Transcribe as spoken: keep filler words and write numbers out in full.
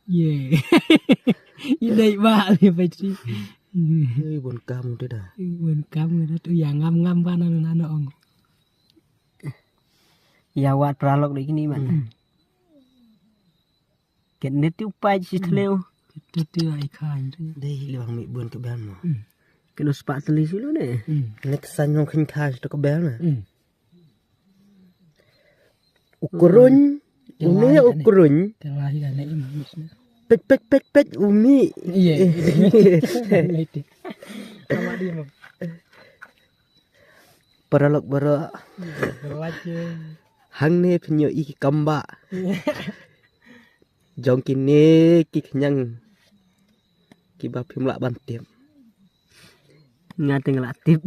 Ye. I dei ba li pai tri. Ei, bun kam te da. Bun kam da tu ya ngam ngam ba na na ong. Ya wat pralok dei kini man. Ket net tu pai si thleu. Ket net tu ai khan. Dei li bang mi bun ke bel mo. Keno spa tli si lo ne. Nek san ngong khin kha si to ke bel na. Ukrun. Uni ukrun. Telahi kan ne imis ne. Pek pek pek pek uni. Iya. Sama dia mo. Paralok baroh. Lagi. Hangne pynyoh i ki kamba. Jong kine ki khñiang kiba phim lah ban tip. Nga te nga lah tip.